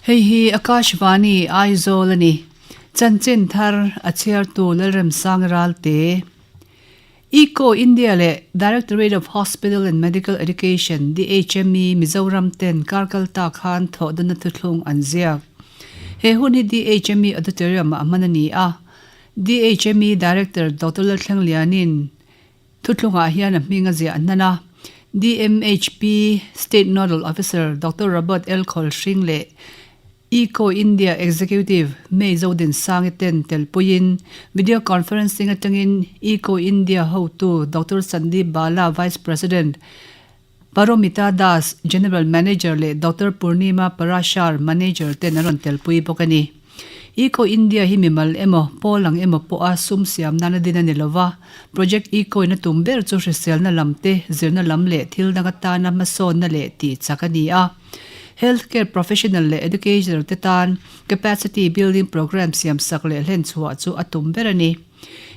Hei hi Akashvani Aizawl a ni. Chanchin thar a chhiartu Lalremsang Ralte. Eco India leh Directorate of Hospital and Medical Education, DHME, Mizoram ten kar kal ta khan thawhdanna thuthlung an ziak. He hun hi DHME Auditorium ah hman a ni a. DHME Director Doctor Lalthleng Lianin thuthlungah hian a hming a ziah hnan a. DMHP State Nodal Officer Doctor Robert L Khawlhring leh Eco India Executive May Zodinsangi ten telpuiin video conferencing atangin Eco India hotu Doctor Sandeep Bala, Vice President, Paromita Das, General Manager leh Doctor Purnima Parashar, Manager ten an rawn telpui bawk a ni. Eco India hi mimal emaw, pawl ang emaw pawha sum siam nana din a ni lova, Project Eco in a tum ber chu hriselna lam te, zirna lam leh thil dang atana hmasawnna leh tih chak a ni a. Healthcare professional leh educator te tan capacity building programme siam sak leh hlen chhuah chu a tum ber a ni.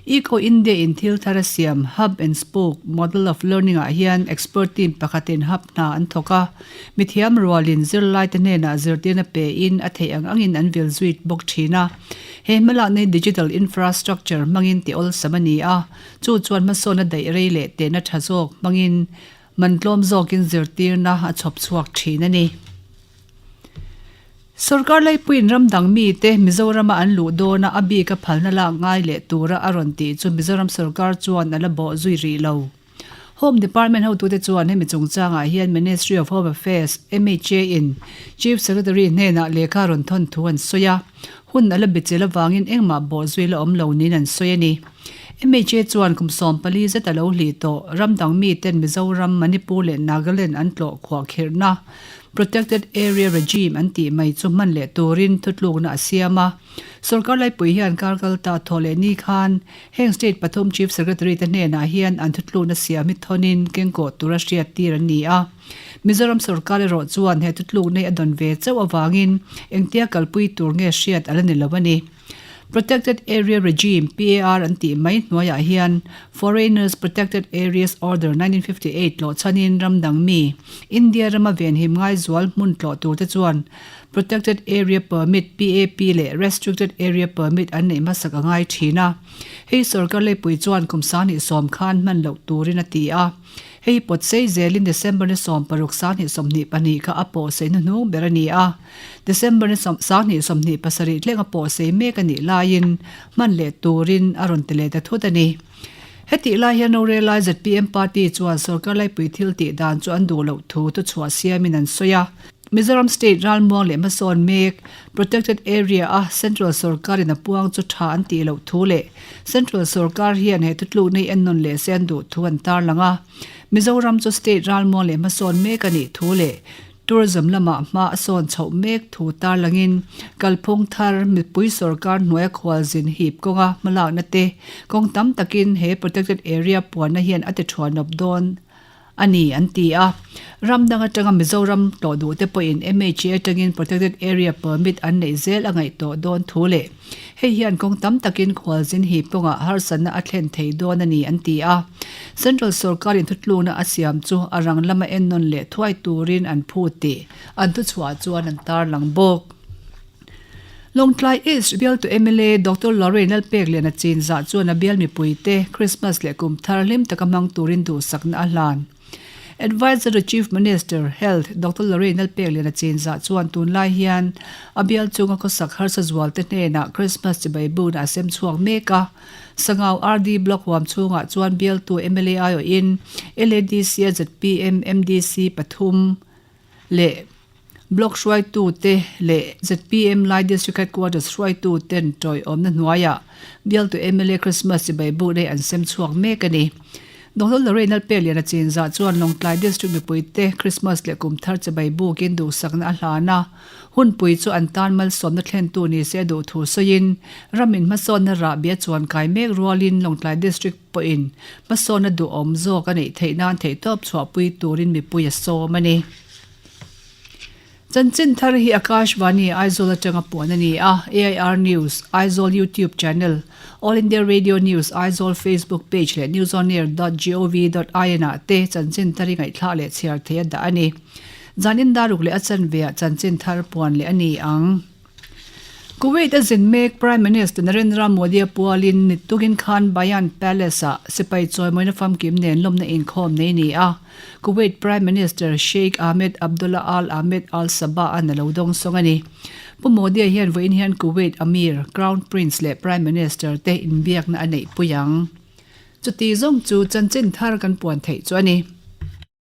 Eco India in thil thar a siam Hub and Spoke model of learning ah hian expert team pakhatin hub hna an thawk a, mithiam rualin zirlaite hnenah zirtirna pe in a theih ang angin an vil zui bawk thin a. He hmalakna hi digital infrastructure hmangin ti awlsam a ni a, chu chuan hmasawnna daih rei leh tehna tha zawk hmangin Man tlawm zawkin zirtirna a chhawp chhuak thin a ni. Sorkar Laipuiin ram dang mite Mizorama an luh dawna a bika phalna lak ngai leh tura a rawn tih chu Mizoram sorkar chuan a la bawh zui rih lo. Home Department hotute chuan hemi chungchangah hian Ministry of Home Affairs, MHA, in Chief Secretary hnenah lehkha rawn thawn thu an sawi a, hun a la bichil avangin engmah bawh zui la awm lo niin an sawi a ni. MHA chuan kum 14 zet a lo hlih tawh. Ram dang miten Mizoram, Manipur leh Nagaland an tlawh khuah khirhna, Protected Area Regime an tih mai chu hman leh turin thutlukna a siam a. Sorkar laipui hian kar kal ta thaw leh ni khan heng state pathum Chief Secretary te hnenah hian an thutlukna siam hi thawnin kengkawh tura hriattir an ni a. Mizoram sorkar erawh chuan he thutlukna hi a dawn ve chauh avangin engtia kalpui tur nge hriat a la ni lo a ni. Protected Area Regime, PAR, an tih mai hnuaiah hian Foreigners Protected Areas Order 1958 tlawh chhanin ram dang mi, India rama venhim ngaizual hmun tlawh turte chuan Protected Area Permit, PAP, leh Restricted Area Permit an neih hmasak a ngai thin a. Hei sorkar leipui chuan kum 2010 khan hman loh turin a ti a. Hei pawt sei zelin December ni 16 2022 kha a pawh sei hnuhnung ber a ni a. December ni 2027 thleng a pawh sei mek a nih laiin hman leh turin a rawn ti leh ta thut a ni. Hetih lai hian rorelai zpm party chuan sorkar laipui thil tih dan chu an duh loh thu thuchhuah siamin an sawi a. Mizoram state ralmuang leh hmasawn mek protected area a central sorkarin a puang chu tha an tih loh thu leh central sorkar hian he thutlukna hi ennawn leh se an duh thu an tarlang a. Mizoram chu state ralmuang leh hmasawn mek a nih thu leh Tourism lamah hma a sawn chhoh mek thu tarlangin kalphung thar mipui sorkar hnuaia khualzin hip kawnga hmalakna te kawng tam takin he protected area puanna hian a ti thuanawp dawn a ni an ti a. Ram dang atanga Mizoram tlawh duh te pawhin MHA atangin protected area permit an neih zel a ngaih tawh dawn thu leh Hei hian kawng tam takin khualzin hip kawngah harsatna a thlen thei dawn a ni an ti a. Central sorkarin thutlukna a siam chu a rang lama ennawn leh thuai turin an phut tih an thuchhuah chuan an tarlang bawk. Lawngtlai East bialtu mla Doctor Lorraine Lalpekliana chinzah chuan a bial mipuite Christmas leh kum thar hlim taka hmang turin duhsakna a hlan. Adviser to Chief Minister, Health, Doctor Lorraine Lalpekliana chinzah chuan tunlai hian a bial chunga khawsak harsa zualte hnenah Christmas chibai bukna a sem chhuak mek a. Sangau RD Block huam chhungah chuan bialtu mla aiawhin LADC a zpm MDC pathum leh Block hruaitute leh zpm Lai District Headquarters hruaituten tawiawmna hnuaiah bialtu mla Christmas chibai buk nei an sem chhuak mek a ni. Doctor Lorraine Lalpekliana chinzah chuan Lawngtlai District mipuite Christmas leh kum thar chibai bukin duhsakna a hlan a, hunpui chu an tan malsawmna thlentu ni se a duh thu sawiin ramin hmasawnna rahbi a chuan kai mek rualin Lawngtlai District pawhin hmasawnna duhawm zawk a neih theih nan theihtawp chhuahpui turin mipui a sawm a ni. Chanchin thar hi Akashvani Aizawl atanga puan a ni a, AIR News, Aizawl YouTube channel, All India Radio News Aizawl Facebook page leh newsonair dot gov dot in ah te chanchin thar hi ngaihthlak leh chhiar thei a dah a ni. Zan indaruk leh a chanveah chanchin thar puan leh a ni ang. Kuwait a zin mek Prime Minister Narendra Modi-a pualin nittukin khan Bayan Palace-ah sipai chawimawina famkim nen lawmna inkhawm nei ni a, Kuwait Prime Minister Sheikh Ahmed Abdullah Al Ahmed Al Sabah-a'n a lo dawngsawng a ni. Pu Modi-a hian vawiin hian Kuwait Amir, Crown Prince leh Prime Minister te inbiakna a neihpui ang. Chuti zawng chu chanchin thar kan puan theih chu a ni.